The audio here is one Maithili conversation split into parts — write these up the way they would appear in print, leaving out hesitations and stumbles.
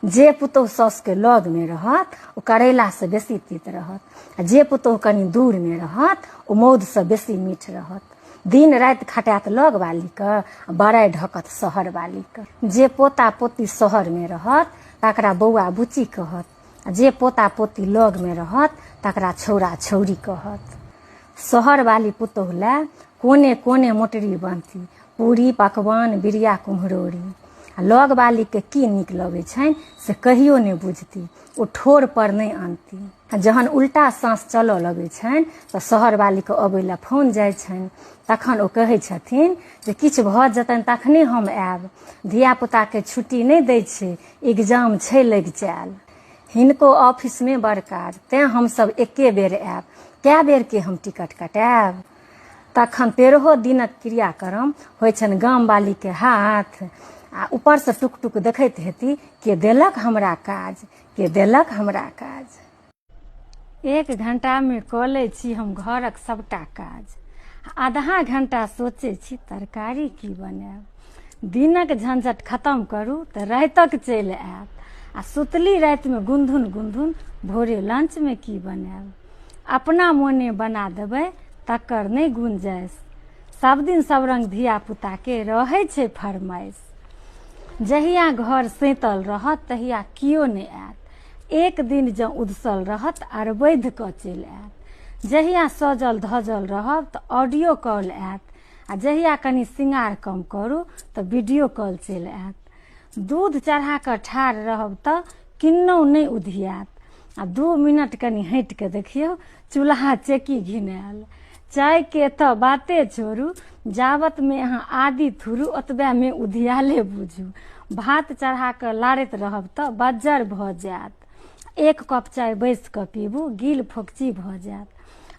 जे पुतोहु साउसके लगमे रहत ओ करैलासँ बेसी तीत रहत आ जे पुतोहु कनि दूरमे रहत ओ मौधसँ बेसी मीठ रहत। दिन राति खटायत लग वालीके आ बड़ाइ ढकत शहर वालीके। जे पोता पोती शहरमे रहत तकरा बौआ बुच्ची कहत आ जे पोता पोती लगमे रहत तकरा छौड़ा छौड़ी कहत। शहरवाली पुतोहु लए कोने कोने मोटरी बनती पूरी पकवान बिरिया कुम्हरौरी। आ लगवालीके की नीक लगै छनि से कहियो नहि बुझती, ओ ठोर पर नहि आनती। आ जहन उल्टा साँस चलऽ लगै छनि तऽ शहरवालीके अबै लए फोन जाइ छनि, तखन ओ कहै छथिन जे किछु भऽ जेतनि तखने हम आयब, धियापुताके छुट्टी नहि दै छै, एग्जाम छै लगिचायल। हिनको ऑफिसमे बड़ काज, तेँ हमसभ एके बेर आयब, कए बेरके हम टिकट कटायब। तखन 13 दिनक क्रियाक्रम होइ छनि गामवालीके हाथ आ ऊपरसँ टुक टुक देखैत हेती के देलक हमरा काज, के देलक हमरा काज। 1 घंटामे कऽ लै छी हम घरक सभटा काज, आधा घंटा सोचै छी तरकारी की बनायब। दिनक झंझट खतम करू तऽ रातिक चलि आयत आ सुतली रातिमे गुनधुन गुनधुन भोरे लंचमे की बनायब। अपना मोने बना देबै तकर नहि गुंजाइश, सब दिन सब रंग धियापुताके रहै छै फरमाइश। जहिया घर सैंतल रहत तहिया कियो नहि आयत, एक दिन जँ उदसल रहत अरबैध कऽ चलि आयत। जहिया सजल धजल रहब तऽ ऑडियो कॉल आयत आ जहिया कनि सिंगार कम करू तऽ वीडियो कॉल चलि आयत। दूध चढ़ा कऽ ठाढ़ रहब तऽ किन्नहुँ नहि उधियात आ 2 मिनट कनि हटि कऽ देखियौ चूल्हा चेकी घिनायल। चायके तऽ बाते छोड़ू, जाबतमे अहाँ आदि थुरू ओतबेमे उधियाले बुझू। भात चढ़ा कऽ लारैत रहब तऽ बज्जर भऽ जायत। 1 कप चाय बैसि कऽ पीबू गील फोकची भऽ जायत।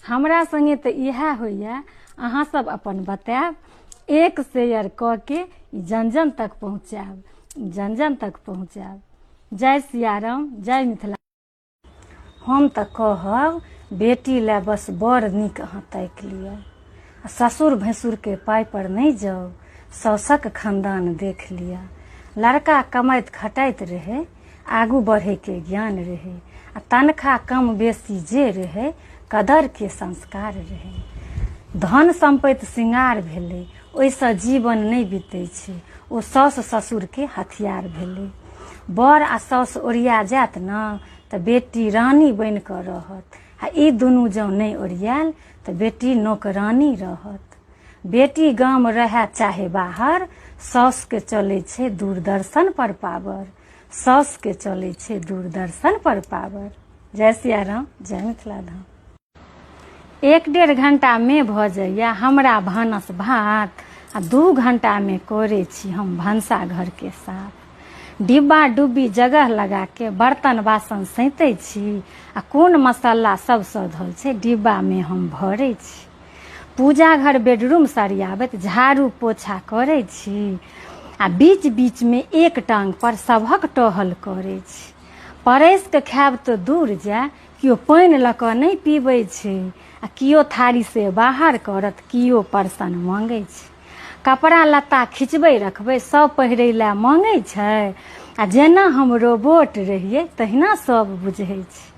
हमरा सङ्गे तऽ इएह होइए, अहाँ सब अपन बतायब। 1 शेयर कऽ के ई जन जन तक पहुँचायब, जन जन तक पहुँचायब। जय सियाराम, जय मिथिला। हम तऽ कहब बेटी लए बस बड़ नीक अहाँ ताकि लिअ आ ससुर भैंसुरके पाइ पर नहि जाउ, साउसक खानदान देख लिअ। लड़का कमाइत खटाइत रहै, आगू बढ़ैके ज्ञान रहै आ तनखा कम बेसी जे रहै, कदरके संस्कार रहै। धन सम्पत्ति श्रृंगार भेलै, ओहिसँ जीवन नहि बीतै छै, ओ साउस ससुरके हथियार भेलै। बर आ साउस ओरिया जायत ने तऽ बेटी रानी बनि कऽ रहत आ ई दुनू जँ नहि ओरियायल तऽ बेटी नौकरानी रहत। बेटी गाम रहए चाहे बाहर, साउसके चलै छै दूरदर्शन पर पावर, साउसके चलै छै दूरदर्शन पर पावर। जय सियाराम, जय मिथिला धाम। 1-1.5 घंटामे भऽ जाइए हमरा भानस भात आ 2 घंटामे करै छी हम भनसा घरके साफ। डिब्बा डुब्बी जगह लगाके बर्तन बासन सैंतै छी आ कोन मसाला सब सधल छै डिब्बामे हम भरै छी। पूजा घर बेडरूम सरियाबैत झाड़ू पोछा करै छी आ बीच बीचमे एक टांग पर सभक टहल करै छी। परसि कऽ खायब तऽ दूर जाय, केओ पानि लऽ कऽ नहि पीबै छै आ केओ थारी से बाहर करत, केओ परसन मांगै छै। कपड़ा लत्ता खिचबै रखबै सब पहिरै लए मांगै छै आ जेना हम रोबोट रहियै तहिना सब बुझै छै।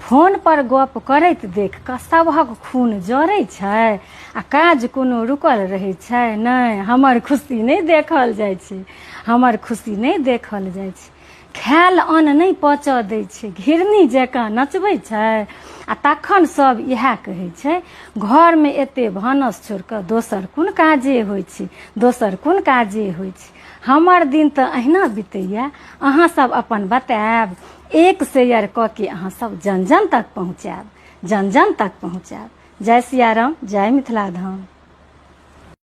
फोन पर गप करैत देख कऽ सबहक खून जरै छै आ काज कोनो रुकल रहै छै नहि, हमर खुशी नहि देखल जाइ छै, हमर खुशी नहि देखल जाइ छै। खायल अन्न नहि पचऽ दै छै, घिरनी जकाँ नचबै छै आ तखन सब इएह कहै छै घरमे एते भानस छोड़ि कऽ दोसर कोन काजे होइ छै, दोसर कोन काजे होइ छै। हमर दिन तऽ अहिना बितैया, अहाँ सब अपन बतायब। 1 शेयर कऽ के अहाँ सब जन जन तक पहुँचायब, जन जन तक पहुँचायब। जय सियाराम, जय मिथिला धाम।